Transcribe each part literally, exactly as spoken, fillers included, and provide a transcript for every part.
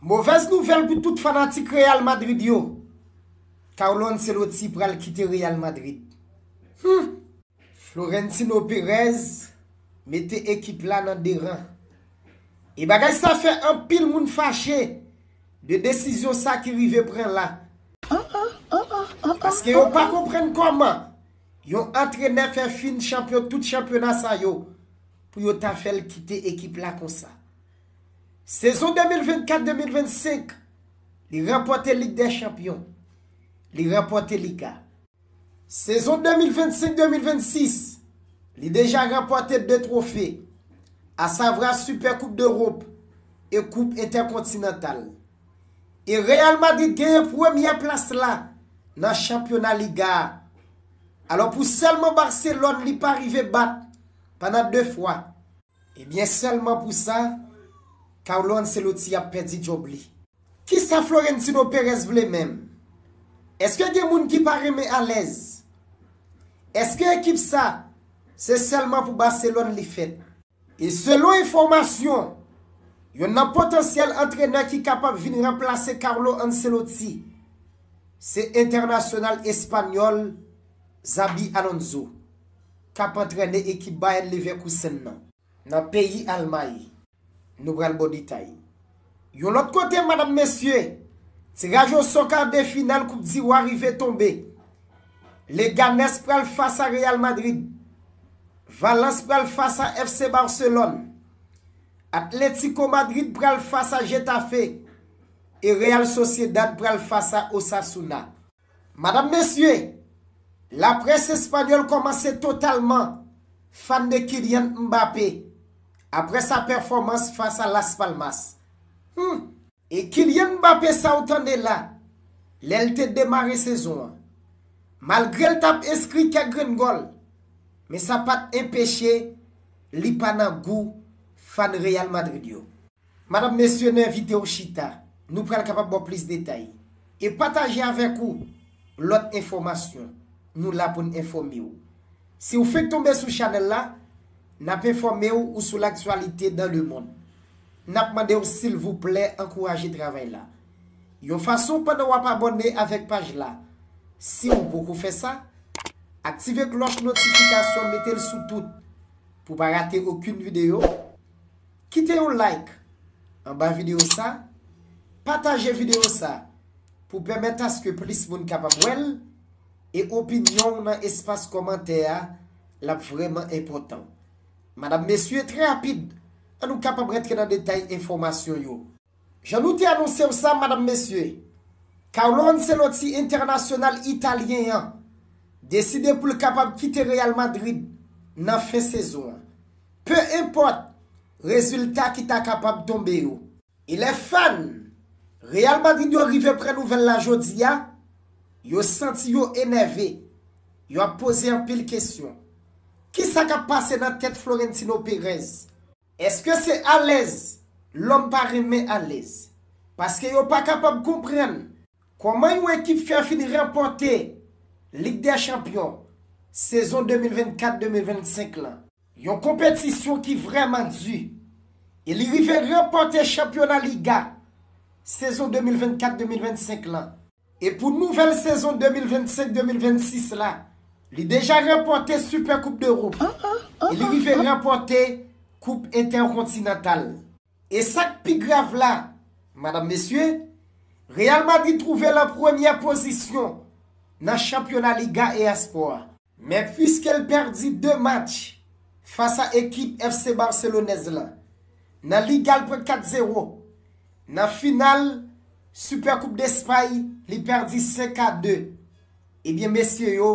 Movèz nouvèl pou tout fanatik Real Madrid yo. Carlo Ancelotti pral kite Real Madrid. Hmm. Florentino Perez mete ekip la nan de ran. E bagay sa fè anpil moun fache de desizyon sa ki rive pran la. Paske yo pa konprann kòman yon antrenè fè fin chanpyon tout chanpyona sa yo pou yo ta fè l kite ekip la konsa. Sezon de mil vennkat de mil vennsenk, li ranpòte Lig dè Chanpyon, li ranpòte Liga. Sezon de mil vennsenk de mil vennsis, li deja ranpòte de twofe, asavwa Sipè Koup Dewòp e Koup Entèkontinantal. E Real Madrid genyen premyè plas la nan chanpyona Liga a. Alò pou sèlman Barcelone li pa rive bat pandan de fwa. Ebyen sèlman pou sa, Carlo Ancelotti ap pèdi djòb li. Kisa Florentino Perez vle menm? Èske gen moun ki pa renmen alèz? Èske ekip sa se sèlman pou Barcelone li fèt? E selon enfòmasyon, yonn nan potansyèl antrenè ki kapab vin ranplase Carlo Ancelotti se entènasyonal espanyòl Xabi Alonso k ap antrene ekip Bayer Leverkusen nan, nan peyi Almay. Nou pral ba w detay. Yon lòt kote, madanm, mesye, tiraj osò ka de final Koup di Wa rive tonbe. Leganes pral fas a Real Madrid. Valence pral fas a F C Barcelone. Atlético Madrid pral fas a Getafe. E Real Sociedad pral fas a Osasuna. Madanm, mesye, laprès espanyòl kòmanse totalman fan de Kylian Mbappé apre sa pèfòmans fas a Las Palmas. Hmm. E Kylian Mbappé sa w tande la, lè l te demare sezon an, malgre l t ap enskri kèk grenn gòl, men sa pa t enpeche li pa nan gou fan Real Madrid yo. Madanm, mesye, nou envite w chita. Nou pral kapab ba w plis detay e pataje avèk ou lòt enfòmasyon. Nou la pou n enfòme w. Si w fenk tonbe sou chanèl la, n ap enfòme w ou sou laktyalite dans le monde. N ap mande w silvouplè ankouraje travay la yon fason pandan w ap abòne avèk paj la. Si w poko fè sa, aktive klòch notifikasyon, mete l sou tout pou w pa rate okenn videyo. Kite yon like anba videyo sa, pataje videyo sa pou pèmèt aske plis moun kapab wè l, e opinyon w nan espas kòmantè a, l ap vrèman enpòtan. Madanm, mesye, trè rapid, an nou kapab rantre nan detay enfòmasyon yo. Jan nou te anonse w sa, madanm, mesye, Carlo Ancelotti, entènasyonal italyen an, deside pou l kapab kite Real Madrid nan fen sezon an. Pe enpòt rezilta ki ta kapab tonbe yo. E lè fan Real Madrid yo rive pran nouvèl la jodi a, yo santi yo enève. Yo ap poze anpil kesyon. Kisa k ap pase nan tèt Florentino Perez? Èske se alèz lòm pa renmen alèz? Paske yo pa kapab konprann kòman yon ekip fè fin ranpòte Lig dè Chanpyon sezon de mil vennkat de mil vennsenk lan. Yon konpetisyon ki vrèman di. E li rive ranpòte chanpyona Liga sezon de mil vennkat de mil vennsenk lan. E pou nouvèl sezon de mil vennsenk de mil vennsis la, li deja ranpòte Sipè Koup Dewòp. E li rive ranpòte Koup Entèkontinantal. E sa k pi grav la, madanm, mesye, Real Madrid twouve l an premyè pozisyon nan chanpyona Liga e Aspò a. Men piske l pèdi de match fas a ekip F C Barcelonèz lan, nan Liga l pran kat zewo, nan final Sipè Koup Despay li pèdi senk a de. Ebyen mesye yo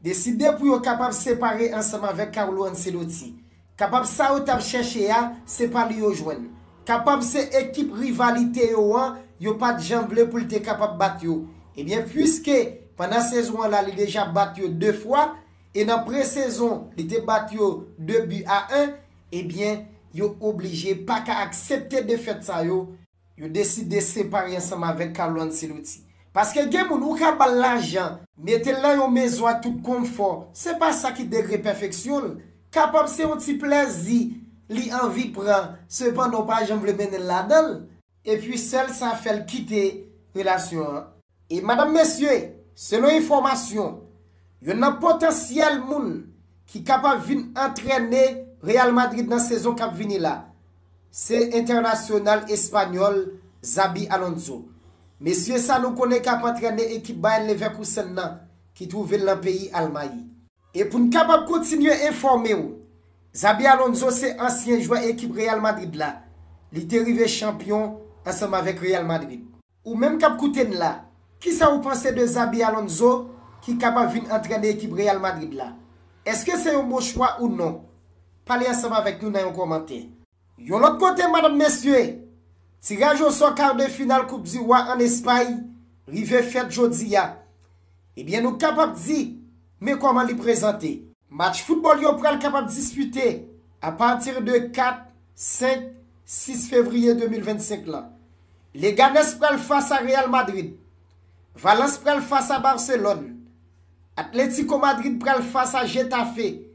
deside pou yo kapab separe ansanm avèk Carlo Ancelotti. Kapab sa yo t ap chèche a, se pa li yo jwenn. Kapab se ekip rivalite yo an, yo pa t janm vle pou l te kapab bat yo. Ebyen, piske pandan sezon an la li deja bat yo de fwa, e nan presezon li te bat yo de bi a en, ebyen, yo oblije pa ka aksepte defèt sa yo, yo deside separe ansanm avèk Carlo Ancelotti. Paske gen moun ou ka ba l lajan, mete l nan yon mezon ak tout konfò, se pa sa ki degre pèfeksyon l. Kapab se yon ti plèzi li anvi pran, sepandan w pa janm vle mennen l ladan l. Epi sèl sa fè l kite relasyon an. E madanm mesye, selon enfòmasyon, youn nan potansyèl moun ki kapab vin antrène Real Madrid nan sezon k ap vini la, se entènasyonal espanyòl Xabi Alonso. Mesye sa nou konnen k ap antrène ekip Bayer Leverkusen nan ki twouve l nan peyi Almay. E pou n kapab kontinye enfòme w, Xabi Alonso se ansyen jwè ekip Real Madrid la. Li te rive chanpyon ansanm avèk Real Madrid. Ou menm k ap koute n la, kisa ou panse de Xabi Alonso ki kapab vin antrène ekip Real Madrid la? Èske se yon bon chwa ou non? Pale ansanm avèk nou nan yon kòmantè. Yon lòt kote, madanm mesye, tiraj osò kar de final Koup di Wa ann Espay rive fèt jodi a. Ebyen, nou kapab di, men kòman li prezante. Match foutbòl yo pral kapab dispite apati de kat, senk, sis fevriye de mil vennsenk lan. Leganes pral fas a Real Madrid. Valence pral fas a Barcelone. Atletico Madrid pral fas a Getafe.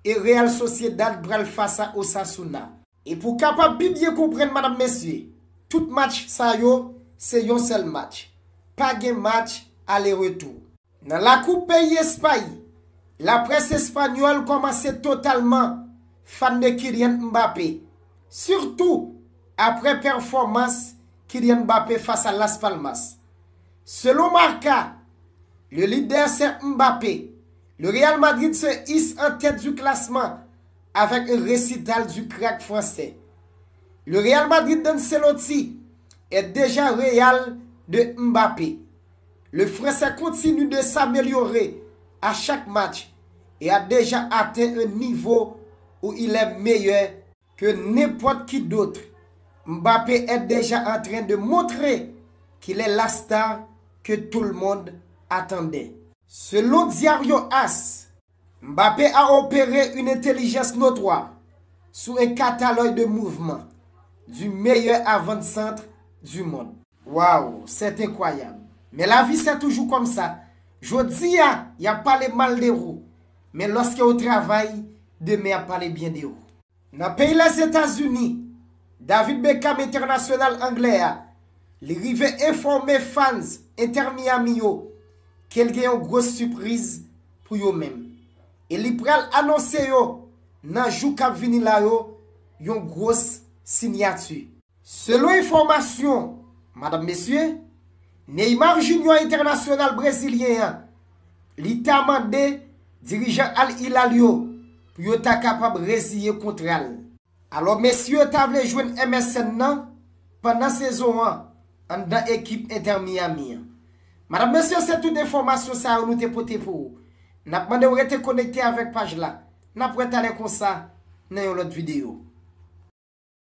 E Real Sociedad pral fas a Osasuna. E pou kapab pi byen konprann, madanm mesye, tout match sa yo se yon sèl match. Pa gen match ale retou. Nan lakou peyi Espay, laprès espanyòl kòmanse totalman fan de Kylian Mbappé, sitou aprè pèfòmans Kylian Mbappé fas a Las Palmas. Selon Marca, le leader c'est Mbappé. Le Real Madrid se hisse en tête du classement avec un récital du crack français. Le Real Madrid d'Ancelotti est déjà réel de Mbappé. Le Français continue de s'améliorer à chaque match et a déjà atteint un niveau où il est meilleur que n'importe qui d'autre. Mbappé est déjà en train de montrer qu'il est la star que tout le monde attendait. Selon Diario As, Mbappé a opéré une intelligence notoire sur un catalogue de mouvements du meilleur avant-centre du monde. Waw, c'est incroyable. Men lavi se toujou konsa. Jodi a, y ap pale mal de ou, men lòske ou travay, demen y ap pale byen de ou. Nan peyi Lèzetazini, David Beckham, entènasyonal anglè a, li rive enfòme fans Inter Miami yo ke l gen yon gwo sipriz pou yo menm. E li pral anonse yo nan jou k ap vini la yo yon gwos sinyati. Selon enfòmasyon, madanm mesye, Neymar Junior, entènasyonal brezilyen an, li ta mande dirijan Al Hilal yo pou yo ta kapab reziye kontra l. Alò, mesye yo ta vle jwenn M S N nan pandan sezon an anndan ekip Inter Miami an. Madanm mesye, se tout enfòmasyon sa yo nou te pote pou ou. N ap mande w rete konekte avèk paj la. N ap wè talè konsa nan yon lòt videyo.